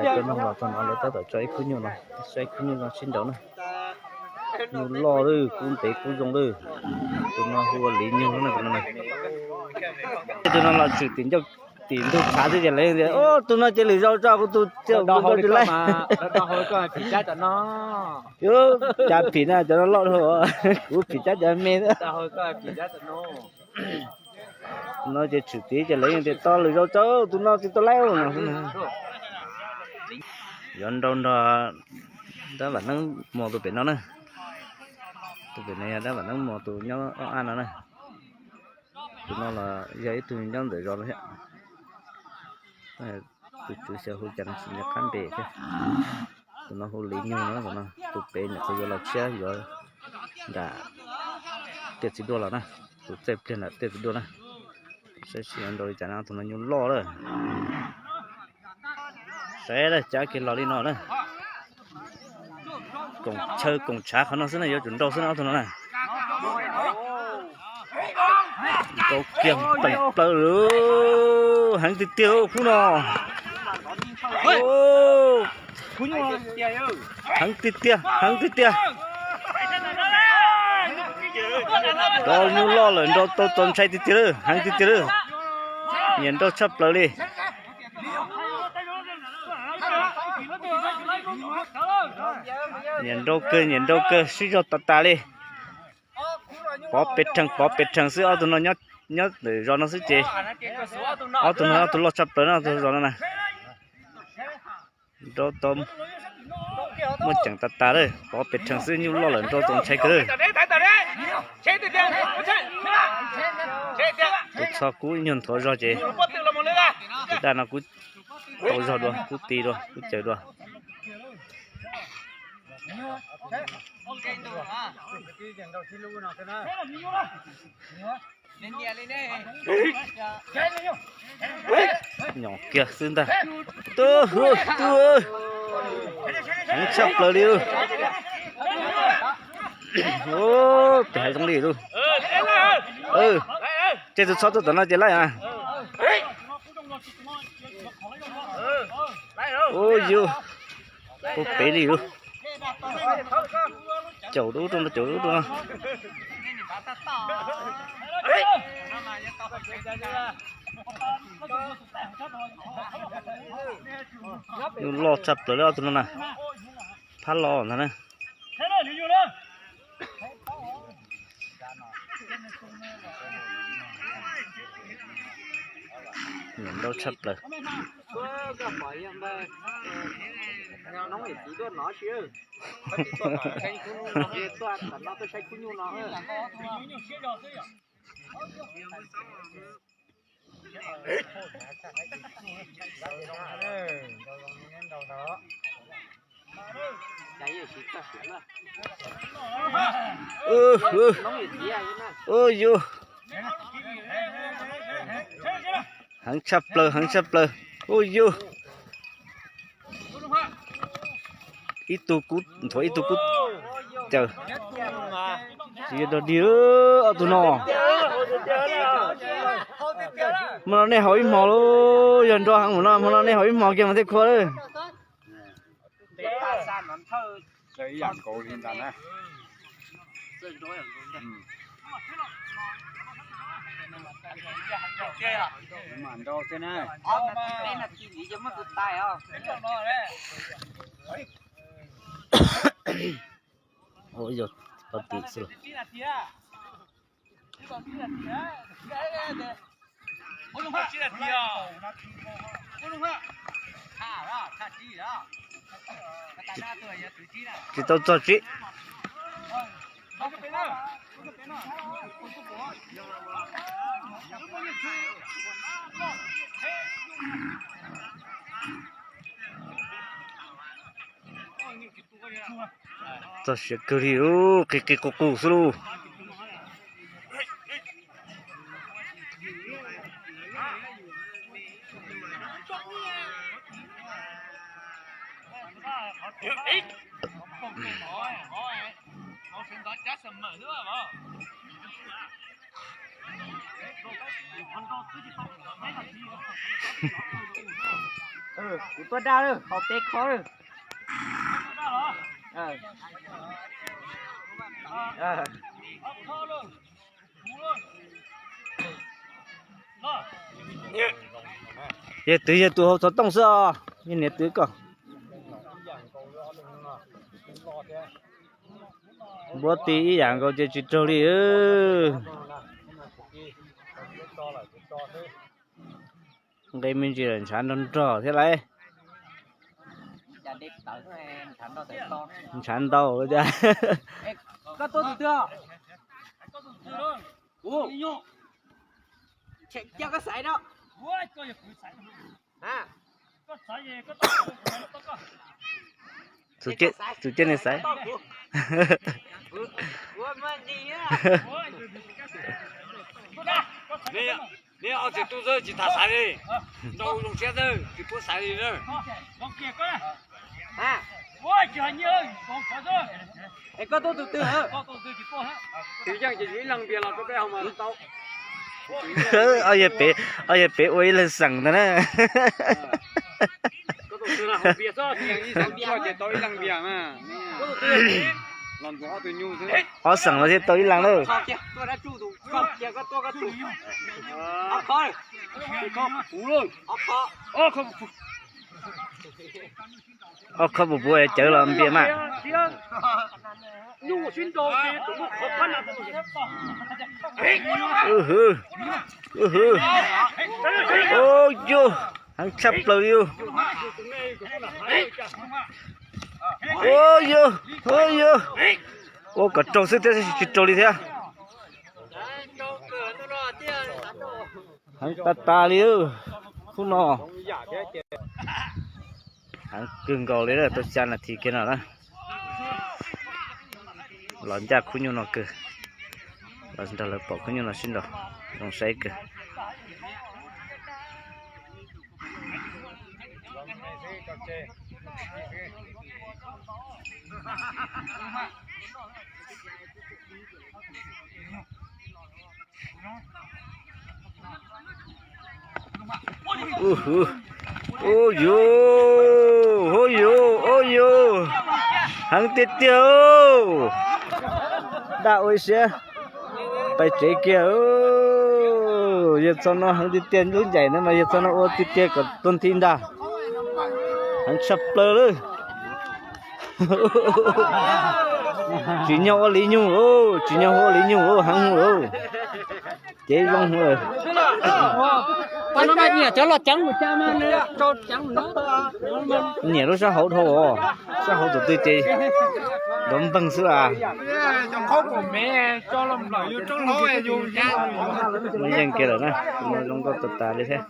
Cov neeg los txog no lawv tab tom tso ib khub nyuj no, saib khub nyuj no sib nraus na. Nyuj loj lawm, kub ntev kub zoo lawm. Tus no hu ua Liv Nyug no na. Tus no los tshwm tim ncauj tim ntug tshav xwb ces lawv tias, tus no ces lwm zaus tso kuv tus, kuv tus tsis laib. Cas phim na, cov no loj dhau, kuv phim cab cov me. Tus no ces tshwm tid ces lawv yeej tias tos lwm zaus tso, tus no tsis tau laib no. Yuav nrau nrog dab vam neeb muas tus pem no na. Tus pem no yog dab vam neeb muas tus nyob ob ab no na. Tus no los yog ib tug nyob ntawm zos no thiab. Tus tswv xyov hu cas no tsis nco qab npe thiab. Tus no hu Liv Nyug no, tus pem nyuam qhuav yuav los tshiab yuav nram tiaj txiv duaj los na. Tus txawj pliag nram tiaj txiv duaj na. Saib sib yuav nrau li cas na, tus no nyuj loj lawm. Saib lawm, cab kiag los li no na. Koom chaw koom tshav qhov no xwb na, yuav tsum nrau xwb na ob tug no na. Nrau kiag peem plaws lawm, heev tiag tiag khub no. Heev tiag tiag, heev tiag tiag. Nrau nyuj loj lawm, nrau tau txaus ntshai tiag tiag lawm, heev tiag tiag lawm. Nyiam nrau tshaj plaws li. Nyiam nrau kawg, nyiam nrau kawg, sib zog tas tas li. Pov pes rhees, pov pes rhees xwb, ob tug no nyob ntawm zos no xwb ces ob tug no ob tug loj tshaj plaws na, ob tug zos no na. Nrau tau muaj ceem tas tas lawm, pov pes rhees xwb, nyuj loj lawm nrau txaus ntshai kawg lawm. Kuv txhob kub ib nyuag nthuav zog ces, tus daj no kuv tau zog dua, kuv ti dua, kuv caws dua. Nyom kiag xwb ntag. Tub, tub, heev tshaj plaws li. Pem hav zoov li lauj. Tej tus txhob tuaj tom no ces laib. Ua yus, puag pem li lauj. Caum dub rau no, caum dub rau no. Nyuj loj tshaj plaws li ob tug no na. Phab los ntag na. Nyiam nrau tshaj plaws. Ua yus, heev tshaj plaws, heev tshaj plaws. Ua yus, ib tug kub nthuav ib tug kub caws. Tsis yog dog dig ob tug no. Hmo no nej haus ib hmos lauj, yog nrau heev mus no hmo no nej haus ib hmos kiag mas thiaj khua lawm. Yog pab tim xwb los. Tsis tau txog tsis. Txog siav kawg li, qis qis qus qus xwb lauj. Kuv tuaj daj lawm, hauv peb khob lawm. Yog twv yog tus hauv xov tooj xwb os, yog niam twv koj. Npuab ti ib yam nkaus ces tsis raug li. Nqe me ntsis lawm ntshav nrog nrog thiab lauj. Ntshav ntau tiag. Tus ciaj ne xaiv. Neb ob txiv tub xwb tsis tas xaiv li, nrau zoo siab xwb tsis pub xaiv li na. Koj tuaj tus twg? Tus yeej ces ib leeg npias los rau peb haus mas tau. Ob yawg pem, ob yawg pem ua ib leeg xeem ntag na. Koj tus twg los haus npias xwb, ib xeem tuaj ces tau ib leeg npias mas. Los ntxuav ob tug nyuj xwb. Ob xeem los thiaj tau ib leeg lawm. Ob khob puv puv cawv los npias mas. Ub hwv, ub hwv, ub yug, heev tshaj plaws li. Ub yug, ub yug, ua kom raug xwb thiab tsis raug li thiab. Heev tas tas li khub no. Heev kawg nkaus li, tau xya nas this kiag no na. Los ncaj khub nyuj no kawg, los nrog lawv pom khub nyuj no sib nraus, zoo saib kawg. Ub yug, ub yug, ub yug, heev tiag tiag. Daj ua ib siab pais tsev kiag. Yawg txog no heev tiag tiag, lub ncaim no mas yawg txog no ua tiag tiag kom tuag nthi ntag. Heev tshaj plaws lawm. Tsim nyog ua li nyug, tsim nyog ua li nyug, heev lawm. Ces zoo lawm. Nyiam lub sab hauv dhau os, sab hauv tus twg ces nrov npeeg xwb as. Muaj yeej kiag lawm na, no zoo nkauj tas tas li thiab.